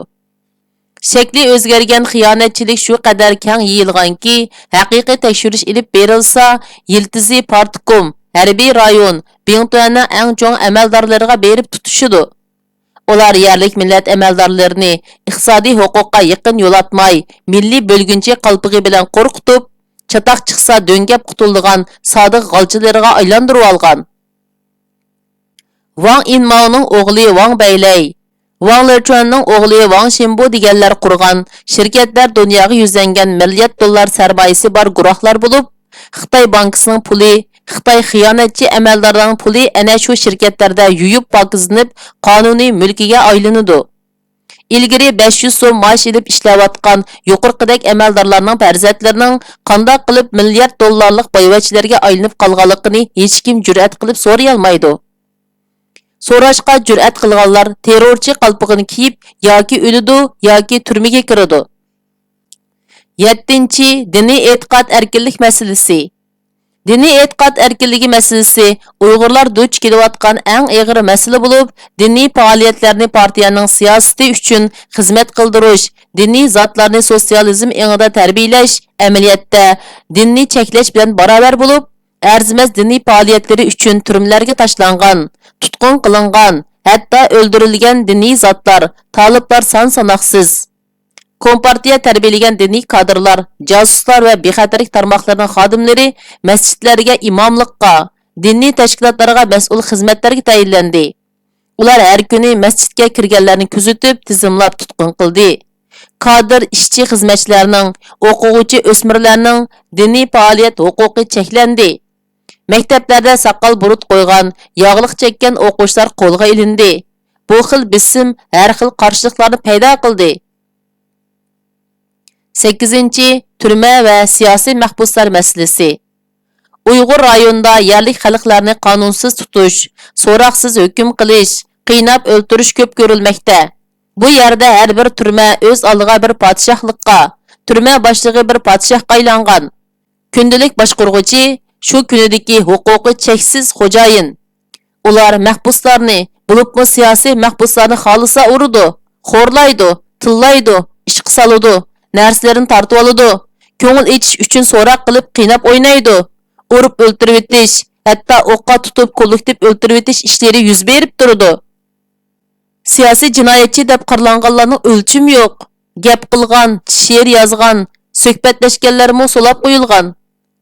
شەكلى ئۆزگەرگەن خىيانەتچىلىك شۇ قەدەر كەڭ يېيىلغانكى، ھەقىقىي تەكشۈرۈش ئېلىپ بېرىلسا، يىلتىزى پارتكوم، ھەربىي رايون، بىڭتۈەننىڭ ئەڭ چوڭ ئەمەلدارلىرىغا بېرىپ تۇتىشىدۇ. ئۇلار يەرلىك مىللەت ئەمەلدارلىرىنى ئىقتىسادىي ھوقۇققا يېقىن يولاتماي، مىللىي بۆلگۈنچى قالپىقى بىلەن قورقۇتۇپ، چاتاق چىقسا دۆڭگەپ قۇتۇلىدىغان سادىق غالچىلىرىغا ئايلاندۇرۇۋالغان. ۋاڭ ئىنماۋنىڭ ئوغلى ۋاڭ بەيلەي، ۋاڭ لېچۈەننىڭ ئوغلى ۋاڭ شىنبۇ دېگەنلەر قۇرغان شىركەتلەر دۇنياغا يۈزلەنگەن مىليارد دوللار سەرمايىسى بار گۇراھلار بولۇپ، خىتاي بانكىسىنىڭ پۇلى، خىتاي خىيانەتچى ئەمەلدارلارنىڭ پۇلى ئەنە شۇ شىركەتلەردە يۇيۇپ پاكىزلىنىپ، قانۇنىي مۈلكىگە ئايلىنىدۇ. ئىلگىرى بەش يۈز سوم مائاش ئېلىپ ئىشلەۋاتقان يۇقىرىقىدەك ئەمەلدارلارنىڭ پەرزەنتلىرىنىڭ قانداق قىلىپ مىليارد دوللارلىق بايۋەچچىلەرگە ئايلىنىپ قالغانلىقىنى ھېچكىم جۈرئەت قىلىپ سورىيالمايدۇ. سوراشقا جۈرئەت قىلغانلار تېررورچى قالپىقىنى كىيىپ ياكى ئۆلىدۇ، ياكى تۈرمىگە كىرىدۇ. يەتتىنچى، دىنىي ئېتىقاد ئەركىنلىك مەسىلىسى. دىنىي ئېتىقاد ئەركىنلىكى مەسىلىسى ئۇيغۇرلار دۇچ كېلىۋاتقان ئەڭ ئېغىر مەسىلە بولۇپ، دىنىي پائالىيەتلەرنى پارتىيەنىڭ سىياسىتى ئۈچۈن خىزمەت قىلدۇرۇش، دىنىي زاتلارنى سوتسىيالىزم ئېڭىدا تەربىيەلەش ئەمەلىيەتتە دىننى چەكلەش بىلەن باراۋەر بولۇپ، ئەرزىمەس دىنىي پائالىيەتلىرى ئۈچۈن تۈرمىلەرگە تاشلانغان، تۇتقۇن قىلىنغان، ھەتتا ئۆلتۈرۈلگەن دىنىي زاتلار، تالىپلار سان ساناقسىز. كومپارتىيە تەربىيەلىگەن دىنىي كادىرلار، جاسۇسلار ۋە بىخەتەرلىك تارماقلىرىنىڭ خادىملىرى مەسچىتلەرگە ئىماملىققا، دىنىي تەشكىلاتلارغا مەسئۇل خىزمەتلەرگە تەيىنلەندى. ئۇلار ھەر كۈنى مەسچىتكە كىرگەنلەرنى كۆزىتىپ، تىزىملاپ تۇتقۇن قىلدى. كادىر، ئىشچى، خىزمەتچىلەرنىڭ، ئوقۇغۇچى ئۆسمۈرلەرنىڭ دىنىي پائالىيەت ھوقۇقى چەكلەندى. مەكتەپلەردە ساقال-بۇرۇت قويغان، ياغلىق چەككەن ئوقۇغۇچىلار قولغا ئېلىندى. بۇ خىل بېسىم ھەر خىل قارشىلىقلارنى پەيدا قىلدى. سەككىزىنچى، تۈرمە ۋە سىياسىي مەھبۇسلار مەسىلىسى. ئۇيغۇر رايونىدا يەرلىك خەلقلەرنى قانۇنسىز تۇتۇش، سوراقسىز ھۆكۈم قىلىش، قىيناپ ئۆلتۈرۈش كۆپ كۆرۈلمەكتە. بۇ يەردە ھەر بىر تۈرمە ئۆز ئالدىغا بىر پادىشاھلىققا، تۈرمە باشلىقى بىر پادىشاھقا ئايلانغان. كۈندىلىك باشقۇرغۇچى شۇ كۈنىدىكى ھوقۇقى چەكسىز خوجايىن. ئۇلار مەھبۇسلارنى، بولۇپمۇ سىياسىي مەھبۇسلارنى خالىسا ئۇرىدۇ، خورلايدۇ، تىللايدۇ، ئىشقا سالىدۇ، نەرسىلىرىنى تارتىۋالىدۇ، كۆڭۈل ئېچىش ئۈچۈن سوراق قىلىپ قىيناپ ئوينايدۇ. ئۇرۇپ ئۆلتۈرۈۋېتىش، ھەتتا ئوققا تۇتۇپ كوللېكتىپ ئۆلتۈرۈۋېتىش ئىشلىرى يۈز بېرىپ تۇرىدۇ. سىياسىي جىنايەتچى دەپ قارىلانغانلارنىڭ ئۆلچىمى يوق. گەپ قىلغان، شېئىر يازغان، سۆھبەتلەشكەنلەرمۇ سولاپ قويۇلغان.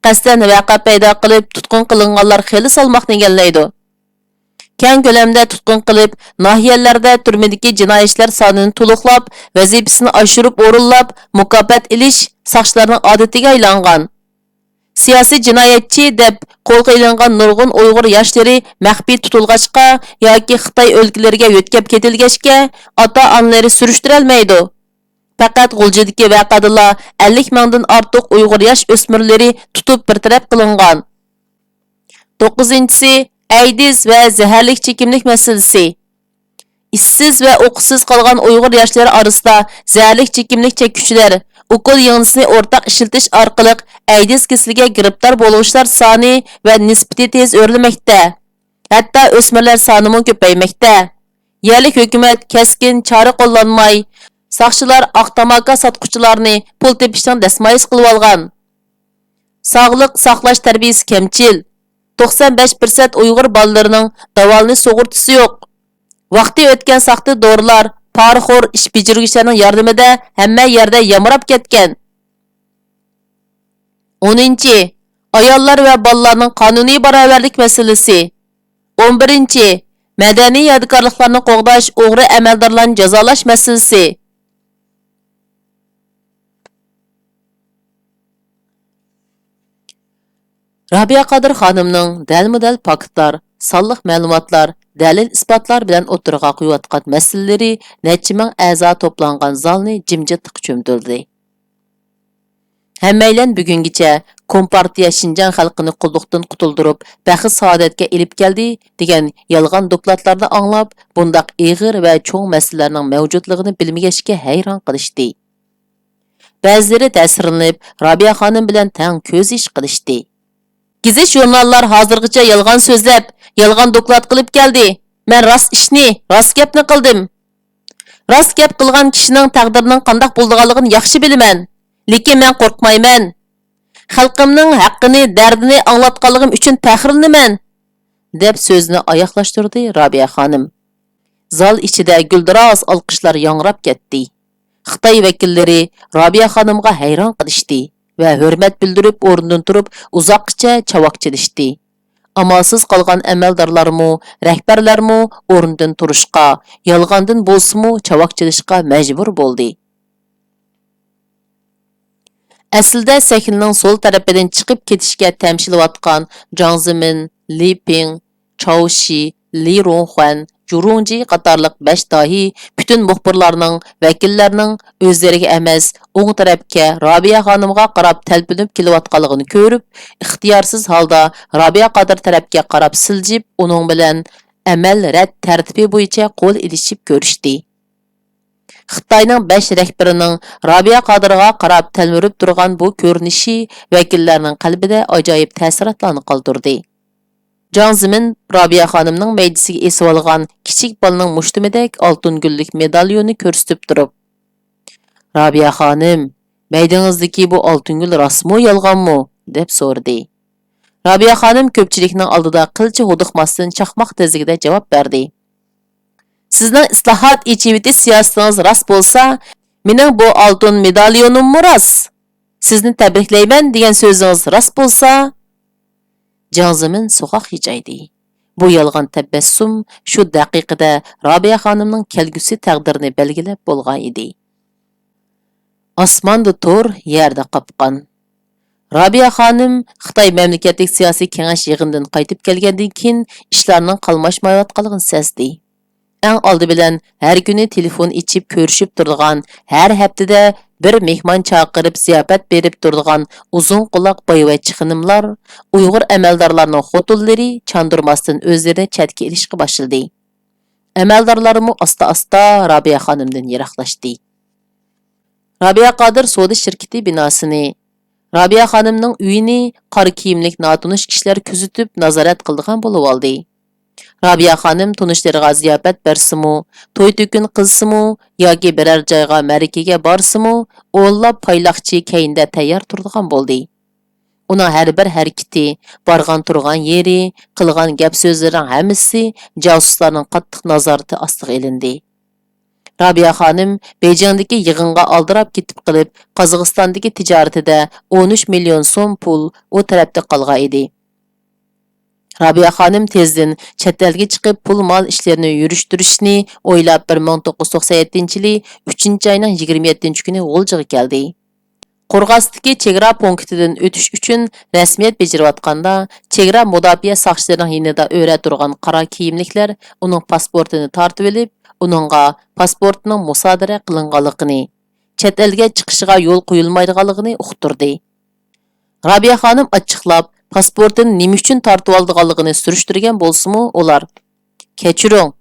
قەستەن ۋەقە پەيدا قىلىپ، تۇتقۇن قىلىنغانلار خېلى سالماقنى ئىگىلەيدۇ. كەڭ كۆلەمدە تۇتقۇن قىلىپ، ناھىيەلەردە تۈرمىدىكى جىنايەتچىلەر سانىنى تولۇقلاپ، ۋەزىپىسىنى ئاشۇرۇپ ئورۇنلاپ، مۇكاپات ئېلىش ساقچىلارنىڭ ئادىتىگە ئايلانغان. سىياسىي جىنايەتچى دەپ قولغا ئېلىنغان نۇرغۇن ئۇيغۇر ياشلىرى مەخپىي تۇتۇلغاچقا ياكى خىتاي ئۆلكىلىرىگە يۆتكەپ كېتىلگەچكە، ئاتا-ئانىلىرى سۈرۈشتۈرەلمەيدۇ. پەقەت غۇلجىدىكى ۋەقەدىلا ئەللىك مىڭدىن ئارتۇق ئۇيغۇر ياش ئۆسمۈرلىرى تۇتۇپ بىر تەرەپ قىلىنغان. توققۇزىنچىسى، ئەيدىز ۋە زەھەرلىك چېكىملىك مەسىلىسى. ئىشسىز ۋە ئوقۇشسىز قالغان ئۇيغۇر ياشلىرى ئارىسىدا زەھەرلىك چېكىملىك چەككۈچىلەر ئوكۇل يىڭنىسىنى ئورتاق ئىشلىتىش ئارقىلىق ئەيدىز كېسىلىگە گىرىپتار بولغۇچىلار سانى ۋە نىسبىتى تېز ئۆرلىمەكتە. ھەتتا ئۆسمۈرلەر سانىمۇ كۆپەيمەكتە. يەرلىك ھۆكۈمەت كەسكىن چارە قوللانماي، ساقچىلار ئاق تاماكا ساتقۇچىلارنى پۇل تېپىشنىڭ دەسمايىسى قىلىۋالغان. ساغلىق ساقلاش تەربىيىسى كەمچىل. توقسان بەش پىرسەنت ئۇيغۇر بالىلىرىنىڭ داۋالىنىش سۇغۇرتىسى يوق. ۋاقتى ئۆتكەن ساختا دورىلار، پارىخور ئىش بېجىرگۈچىلەرنىڭ ياردىمىدە ھەممە يەردە يامراپ كەتكەن. ئونىنچى، ئاياللار ۋە بالىلارنىڭ قانۇنىي باراۋەرلىك مەسىلىسى. ئون بىرىنچى، مەدەنىي يادىكارلىقلارنى قوغداش، ئوغرى ئەمەلدارلارنى جازالاش مەسىلىسى. رابىيە قادىر خانىمنىڭ دەلمۇدەل پاكىتلار، سانلىق مەلۇماتلار، دەلىل-ئىسپاتلار بىلەن ئوتتۇرىغا قويۇۋاتقان مەسىلىلىرى نەچچە مىڭ ئەزا توپلانغان زالنى جىمجىتلىققا چۆمدۈردى. ھەممەيلەن بۈگۈنگىچە كومپارتىيە شىنجاڭ خەلقىنى قۇللۇقتىن قۇتۇلدۇرۇپ، بەخت-سائادەتكە ئېلىپ كەلدى، دېگەن يالغان دوكلاتلارنى ئاڭلاپ، بۇنداق ئېغىر ۋە چوڭ مەسىلىلەرنىڭ مەۋجۇتلۇقىنى بىلمىگەچكە ھەيران قېلىشتى. بەزىلىرى تەسىرلىنىپ، رابىيە خانىم بىلەن تەڭ كۆز يېشى قىلىشتى. گېزىت-ژۇرناللار ھازىرغىچە يالغان سۆزلەپ، يالغان دوكلات قىلىپ كەلدى. مەن راست ئىشنى، راست گەپنى قىلدىم. راست گەپ قىلغان كىشىنىڭ تەقدىرىنىڭ قانداق بولىدىغانلىقىنى ياخشى بىلىمەن. لېكىن مەن قورقمايمەن. خەلقىمنىڭ ھەققىنى، دەردىنى ئاڭلاتقانلىقىم ئۈچۈن پەخىرلىنىمەن، دەپ سۆزىنى ئاياغلاشتۇردى رابىيە خانىم. زال ئىچىدە گۈلدۈراس ئالقىشلار ياڭراپ كەتتى. خىتاي ۋەكىللىرى رابىيە خانىمغا ھەيران قېلىشتى ۋە ھۆرمەت بىلدۈرۈپ ئورنىدىن تۇرۇپ ئۇزاققىچە چاۋاك چېلىشتى. ئامالسىز قالغان ئەمەلدارلارمۇ، رەھبەرلەرمۇ ئورنىدىن تۇرۇشقا، يالغاندىن بولسىمۇ چاۋاك چېلىشقا مەجبۇر بولدى. ئەسلىدە سەھنىنىڭ سول تەرىپىدىن چىقىپ كېتىشكە تەمشىلىۋاتقان جاڭ زېمىن، لى پىڭ، چاۋ شى، لى رۇڭخۇەن، جۇ رۇڭجى قاتارلىق بەش داھىي پۈتۈن مۇخبىرلارنىڭ، ۋەكىللەرنىڭ ئۆزلىرىگە ئەمەس، ئوڭ تەرەپكە رابىيە خانىمغا قاراپ تەلپۈنۈپ كېلىۋاتقانلىقىنى كۆرۈپ، ئىختىيارسىز ھالدا رابىيە قادىر تەرەپكە قاراپ سىلجىپ، ئۇنىڭ بىلەن ئەمەل رەت تەرتىپى بويىچە قول ئېلىشىپ كۆرۈشتى. خىتاينىڭ بەش رەھبىرىنىڭ رابىيە قادىرغا قاراپ تەلمۈرۈپ تۇرغان بۇ كۆرۈنۈشى ۋەكىللەرنىڭ قەلبىدە ئاجايىپ تەسىراتلارنى قالدۇردى. جاڭ زېمىن رابىيە خانىمنىڭ مەيدىسىگە ئېسىۋالغان كىچىك بالىنىڭ مۇشتۇمىدەك ئالتۇن گۈللۈك مېداليوننى كۆرسىتىپ تۇرۇپ، «رابىيە خانىم، مەيدىڭىزدىكى بۇ ئالتۇن گۈل راستمۇ، يالغانمۇ؟» دەپ سورىدى. رابىيە خانىم كۆپچىلىكنىڭ ئالدىدا قىلچە ھودۇقماستىن چاقماق تېزلىكىدە جاۋاب بەردى. سىزنىڭ ئىسلاھات، ئېچىۋېتىش سىياسىتىڭىز راست بولسا، مېنىڭ بۇ ئالتۇن مېداليونۇممۇ راست. سىزنى تەبرىكلەيمەن دېگەن سۆزىڭىز راست بولسا. جاڭ زېمىن سوغۇق ھىجايدى. بۇ يالغان تەبەسسۇم شۇ دەقىقىدە رابىيە خانىمنىڭ كەلگۈسى تەقدىرىنى بەلگىلەپ بولغان ئىدى. ئاسماندا تور، يەردە قاپقان. رابىيە خانىم خىتاي مەملىكەتلىك سىياسىي كېڭەش يىغىنىدىن قايتىپ كەلگەندىن كېيىن ئىشلارنىڭ قالماشمايۋاتقانلىقىنى سەزدى. ئەڭ ئالدى بىلەن ھەر كۈنى تېلېفون ئېچىپ كۆرۈشۈپ تۇرىدىغان، ھەر ھەپتىدە بىر مېھمان چاقىرىپ زىياپەت بېرىپ تۇرىدىغان ئۇزۇن قۇلاق بايۋەچچە خېنىملار، ئۇيغۇر ئەمەلدارلارنىڭ خوتۇنلىرى چاندۇرماستىن ئۆزلىرىنى چەتكە ئېلىشقا باشلىدى. ئەمەلدارلارمۇ ئاستا-ئاستا رابىيە خانىمدىن يىراقلاشتى. رابىيە قادىر سودا شىركىتى بىناسىنى، رابىيە خانىمنىڭ ئۆيىنى قارا كىيىملىك ناتونۇش كىشىلەر كۆزىتىپ، نازارەت قىلىدىغان بولۇۋالدى. رابىيە خانىم تونۇشلىرىغا زىياپەت بەرسىمۇ، توي-تۆكۈن قىلسىمۇ ياكى بىرەر جايغا مەرىكىگە بارسىمۇ، ئونلاپ پايلاقچى كەينىدە تەييار تۇرىدىغان بولدى. ئۇنىڭ ھەر بىر ھەرىكىتى، بارغان-تۇرغان يېرى، قىلغان گەپ-سۆزلىرىنىڭ ھەممىسى جاسۇسلارنىڭ قاتتىق نازارىتى ئاستىغا ئېلىندى. رابىيە خانىم بېيجىڭدىكى يىغىنغا ئالدىراپ كېتىپ قېلىپ، قازاقىستاندىكى تىجارىتىدە ئون ئۈچ مىليون سوم پۇل ئۇ تەرەپتە قالغان ئىدى. رابىيە خانىم تېزدىن چەت ئەلگە چىقىپ، پۇل-مال ئىشلىرىنى يۈرۈشتۈرۈشنى ئويلاپ، بىر مىڭ توققۇز يۈز توقسەن يەتتىنچى يىلى ئۈچىنچى ئاينىڭ يىگىرمە يەتتىنچى كۈنى غۇلجىغا كەلدى. قورغاستىكى چېگرا پونكىتىدىن ئۆتۈش ئۈچۈن رەسمىيەت بېجىرىۋاتقاندا، چېگرا مۇداپىئە ساقچىلىرىنىڭ يېنىدا ئۆرە تۇرغان قارا كىيىملىكلەر ئۇنىڭ پاسپورتىنى تارتىۋېلىپ، ئۇنىڭغا پاسپورتىنىڭ مۇسادىرە قىلىنغانلىقىنى، چەت ئەلگە چىقىشىغا يول قويۇلمايدىغانلىقىنى ئۇقتۇردى. رابىيە خانىم ئاچچىقلاپ، پاسپورتىنى نېمە ئۈچۈن تارتىۋالىدىغانلىقىنى سۈرۈشتۈرگەن بولسىمۇ، ئۇلار، «كەچۈرۈڭ،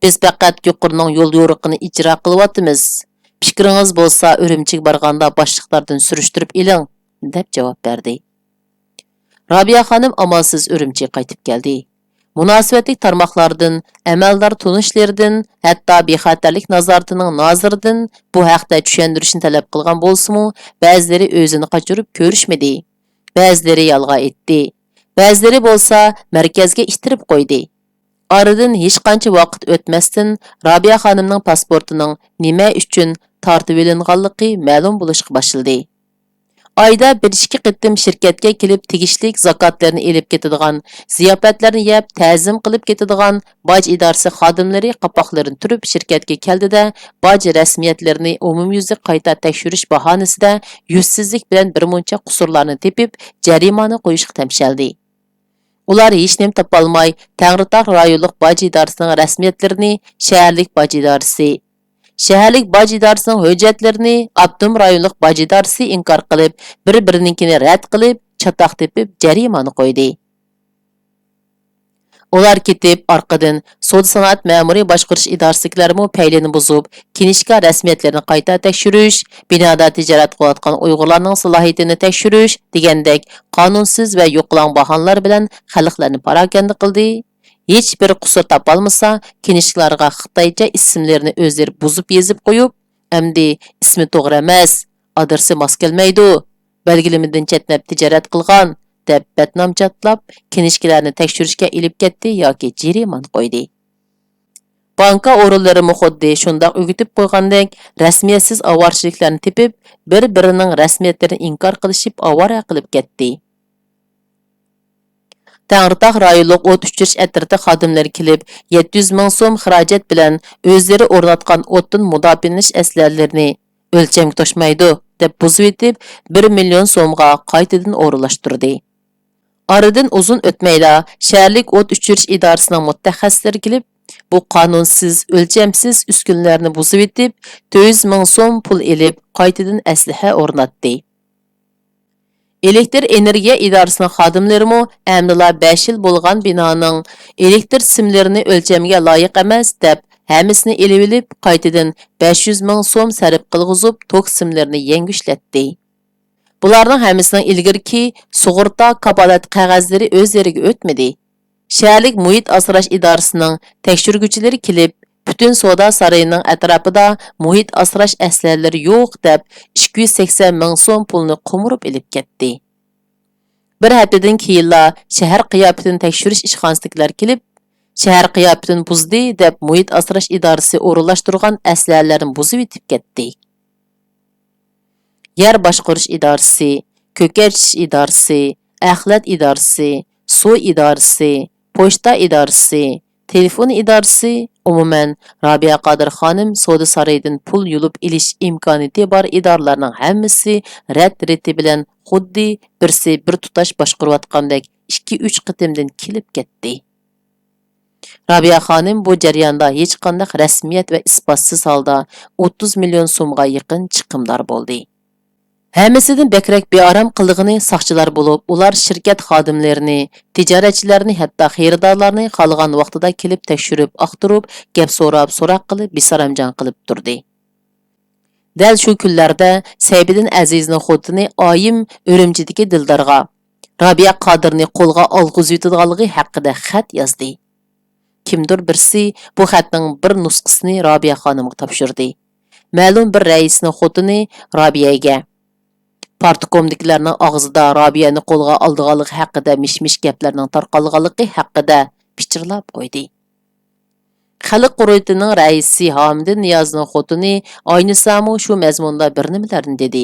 بىز پەقەت يۇقىرىنىڭ يول يورۇقىنى ئىجرا قىلىۋاتىمىز. پىكرىڭىز بولسا، ئۈرۈمچىگە بارغاندا باشلىقلاردىن سۈرۈشتۈرۈپ ئېلىڭ» دەپ جاۋاب بەردى. رابىيە خانىم ئامالسىز ئۈرۈمچىگە قايتىپ كەلدى. مۇناسىۋەتلىك تارماقلاردىن، ئەمەلدار تونۇشلىرىدىن، ھەتتا بىخەتەرلىك نازارىتىنىڭ نازىرىدىن بۇ ھەقتە چۈشەندۈرۈشنى تەلەپ قىلغان بولسىمۇ، بەزىلىرى ئۆزىنى قاچۇرۇپ كۆرۈشمىدى. بەزىلىرى يالغان ئېيتتى. بەزىلىرى بولسا مەركەزگە ئىتتىرىپ قويدى. ئارىدىن ھېچقانچە ۋاقىت ئۆتمەستىن، رابىيە خانىمنىڭ پاسپورتىنىڭ نېمە ئۈچۈن تارتىۋېلىنغانلىقى مەلۇم بولۇشقا باشلىدى. ئايدا بىر-ئىككى قېتىم شىركەتكە كېلىپ، تېگىشلىك زاكاتلىرىنى ئېلىپ كېتىدىغان، زىياپەتلەرنى يەپ، تەزىم قىلىپ كېتىدىغان باج ئىدارىسى خادىملىرى قاپاقلىرىنى تۈرۈپ شىركەتكە كەلدى-دە، باج رەسمىيەتلىرىنى ئومۇميۈزلۈك قايتا تەكشۈرۈش باھانىسىدە يۈزسىزلىك بىلەن بىر مۇنچە قۇسۇرلارنى تېپىپ، جەرىمانە قويۇشقا تەمشەلدى. ئۇلار ھېچنېمە تاپالماي، تەڭرىتاغ رايونلۇق باج ئىدارىسىنىڭ رەسمىيەتلىرىنى شەھەرلىك باج ئىدارىسى، شەھەرلىك باج ئىدارىسىنىڭ ھۆججەتلىرىنى ئاپتونوم رايونلۇق باج ئىدارىسى ئىنكار قىلىپ، بىر-بىرىنىڭكىنى رەت قىلىپ، چاتاق تېپىپ، جەرىمانە قويدى. ئۇلار كېتىپ، ئارقىدىن سودا سانائەت مەمۇرىي باشقۇرۇش ئىدارىسىدىكىلەرمۇ پەيلىنى بۇزۇپ، كىنىشكا رەسمىيەتلىرىنى قايتا تەكشۈرۈش، بىنادا تىجارەت قىلىۋاتقان ئۇيغۇرلارنىڭ سالاھىيىتىنى تەكشۈرۈش دېگەندەك قانۇنسىز ۋە يوقىلاڭ باھانىلەر بىلەن خەلقلەرنى پاراكەندە قىلدى. ھېچبىر قۇسۇر تاپالمىسا، كىنىشكىلارغا خىتايچە ئىسىملىرىنى ئۆزلىرى بۇزۇپ يېزىپ قويۇپ، ئەمدى ئىسمى توغرا ئەمەس، ئادرېسى ماس كەلمەيدۇ، بەلگىلىمىدىن چەتنەپ تىجارەت قىلغان، دەپ بەتنام چاتلاپ، كىنىشكىلەرنى تەكشۈرۈشكە ئېلىپ كەتتى ياكى جەرىمانە قويدى. بانكا ئورۇنلىرىمۇ خۇددى شۇنداق ئۆگىتىپ قويغاندەك، رەسمىيەتسىز ئاۋارىچىلىكلەرنى تېپىپ، بىر-بىرىنىڭ رەسمىيەتلىرىنى ئىنكار قىلىشىپ ئاۋارە قىلىپ كەتتى. تەڭرىتاغ رايونلۇق ئوت ئۆچۈرۈش ئەترىتى خادىملىرى كېلىپ، يەتتە يۈز مىڭ سوم خىراجەت بىلەن ئۆزلىرى ئورناتقان ئوتتىن مۇداپىئەلىنىش ئەسلىھەلىرىنى ئۆلچەمگە توشمايدۇ دەپ بۇزۇۋېتىپ، بىر مىليون سومغا قايتىدىن ئورۇنلاشتۇردى. ئارىدىن ئۇزۇن ئۆتمەيلا، شەھەرلىك ئوت ئۆچۈرۈش ئىدارىسىنىڭ مۇتەخەسسىسلىرى كېلىپ، بۇ قانۇنسىز، ئۆلچەمسىز ئۈسكۈنىلەرنى بۇزۇۋېتىپ، تۆت يۈز مىڭ سوم پۇل ئېلىپ، قايتىدىن ئەسلىھە ئورناتتى. ئېلېكتر ئېنېرگىيە ئىدارىسىنىڭ خادىملىرىمۇ ئەمدىلا بەش يىل بولغان بىنانىڭ ئېلېكتر سىملىرىنى ئۆلچەمگە لايىق ئەمەس دەپ، ھەممىسىنى ئېلىۋېلىپ، قايتىدىن بەش يۈز مىڭ سوم سەرپ قىلغۇزۇپ، توك سىملىرىنى يەڭگۈشلەتتى. بۇلارنىڭ ھەممىسىنىڭ ئىلگىرىكى سۇغۇرتا كاپالەت قەغەزلىرى ئۆز يېرىگە ئۆتمىدى. شەھەرلىك مۇھىت ئاسراش ئىدارىسىنىڭ تەكشۈرگۈچىلىرى كېلىپ، پۈتۈن سودا سارىيىنىڭ ئەتراپىدا مۇھىت ئاسراش ئەسلىھەلىرى يوق دەپ، ئىككى يۈز سەكسەن مىڭ سوم پۇلنى قومۇرۇپ ئېلىپ كەتتى. بىر ھەپتىدىن كېيىنلا شەھەر قىياپىتىنى تەكشۈرۈش ئىشخانىسىدىكىلەر كېلىپ، شەھەر قىياپىتىنى بۇزدى دەپ، مۇھىت ئاسراش ئىدارىسى ئورۇنلاشتۇرغان ئەسلىھەلەرنى بۇزۇۋېتىپ كەتتى. يەر باشقۇرۇش ئىدارىسى، كۆكەرتىش ئىدارىسى، ئەخلەت ئىدارىسى، سۇ ئىدارىسى، پوچتا ئىدارىسى، تېلېفون ئىدارىسى، ئومۇمەن، رابىيە قادىر خانىم سودا سارىيىدىن پۇل يۇلۇپ ئېلىش ئىمكانىيىتى بار ئىدارىلەرنىڭ ھەممىسى رەت-رېتى بىلەن خۇددى بىرسى بىر تۇتاش باشقۇرۇۋاتقاندەك ئىككى-ئۈچ قېتىمدىن كېلىپ كەتتى. رابىيە خانىم بۇ جەرياندا ھېچقانداق رەسمىيەت ۋە ئىسپاتسىز ھالدا ئوتتۇز مىليون سومغا يېقىن چىقىمدار بولدى. ھەممىسىدىن بەكرەك بىئارام قىلىدىغىنى ساقچىلار بولۇپ، ئۇلار شىركەت خادىملىرىنى، تىجارەتچىلەرنى، ھەتتا خېرىدارلارنى خالىغان ۋاقتىدا كېلىپ تەكشۈرۈپ، ئاختۇرۇپ، گەپ سوراپ، سوراق قىلىپ، بىسارامجان قىلىپ تۇردى. دەل شۇ كۈنلەردە سەيپىدىن ئەزىزنىڭ خوتۇنى ئايىم ئۈرۈمچىدىكى دىلدارغا، رابىيە قادىرنى قولغا ئالغۇزۇۋېتىدىغانلىقى ھەققىدە خەت يازدى. كىمدۇر بىرسى بۇ خەتنىڭ بىر نۇسخىسىنى رابىيە خانىمغا تاپشۇردى. مەلۇم بىر رەئىسنىڭ خوتۇنى رابىيەگە، پارتكومدىكىلەرنىڭ ئاغزىدا رابىيەنى قولغا ئالىدىغانلىقى ھەققىدە مىش-مىش گەپلەرنىڭ تارقالغانلىقى ھەققىدە پىچىرلاپ قويدى. خەلق قۇرۇلتىيىنىڭ رەئىسى ھامىدىن نىيازنىڭ خوتۇنى ئاينىسامۇ شۇ مەزمۇندا بىر نېمىلەرنى دېدى.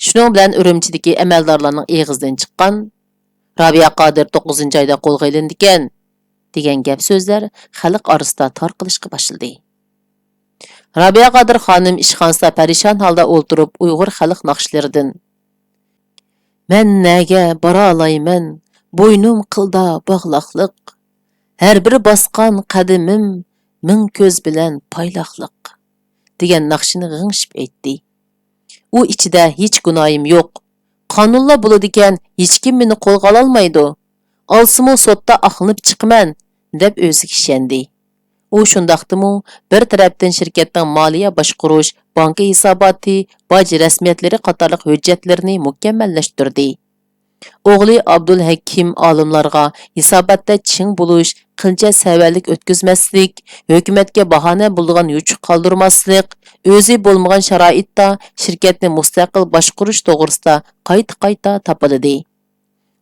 شۇنىڭ بىلەن ئۈرۈمچىدىكى ئەمەلدارلارنىڭ ئېغىزىدىن چىققان، رابىيە قادىر توققۇزىنچى ئايدا قولغا ئېلىندىكەن، دېگەن گەپ سۆزلەر خەلق ئارىسىدا تارقىلىشقا باشلىدى. رابىيە قادىر خانىم ئىشخانىسىدا پەرىشان ھالدا ئولتۇرۇپ ئۇيغۇر خەلق ناخشىلىرىدىن، مەن نەگە بارالايمەن، بوينۇم قىلدا باغلاقلىق، ھەر بىر باسقان قەدىمىم مىڭ كۆز بىلەن پايلاقلىق، دېگەن ناخشىنى غىڭشىپ ئېيتتى. ئۇ ئىچىدە ھېچ گۇناھىم يوق، قانۇنلا بولىدىكەن، ھېچكىم مېنى قولغا ئالالمايدۇ، ئالسىمۇ سوتتا ئاقلىنىپ چىقىمەن، دەپ ئۆزىگە ئىشەندى. ئۇ شۇنداقتىمۇ بىر تەرەپتىن شىركەتنىڭ مالىيە باشقۇرۇش، بانكا ھېساباتى، باج رەسمىيەتلىرى قاتارلىق ھۆججەتلىرىنى مۇكەممەللەشتۈردى. ئوغلى ئابدۇلھەكىم ئالىملارغا ھېساباتتا چىڭ بولۇش، قىلچە سەۋەنلىك ئۆتكۈزمەسلىك، ھۆكۈمەتكە باھانە بولىدىغان يوچۇق قالدۇرماسلىق، ئۆزى بولمىغان شارائىتتا شىركەتنى مۇستەقىل باشقۇرۇش توغرىسىدا قايتا-قايتا تاپىلىدى.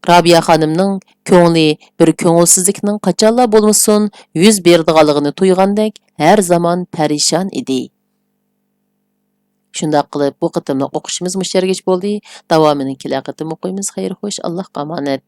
رابىيە خانىمنىڭ كۆڭلى بىر كۆڭۈلسىزلىكنىڭ قاچانلا بولمىسۇن يۈز بېرىدىغانلىقىنى تۇيغاندەك ھەر زامان پەرىشان ئىدى. شۇنداق قىلىپ، بۇ قېتىملىق ئوقۇشىمىز مۇشۇ يەرگىچە بولدى. داۋامىنى كېلەر قېتىم ئوقۇيمىز. خەير خوش، ئاللاھقا ئامانەت.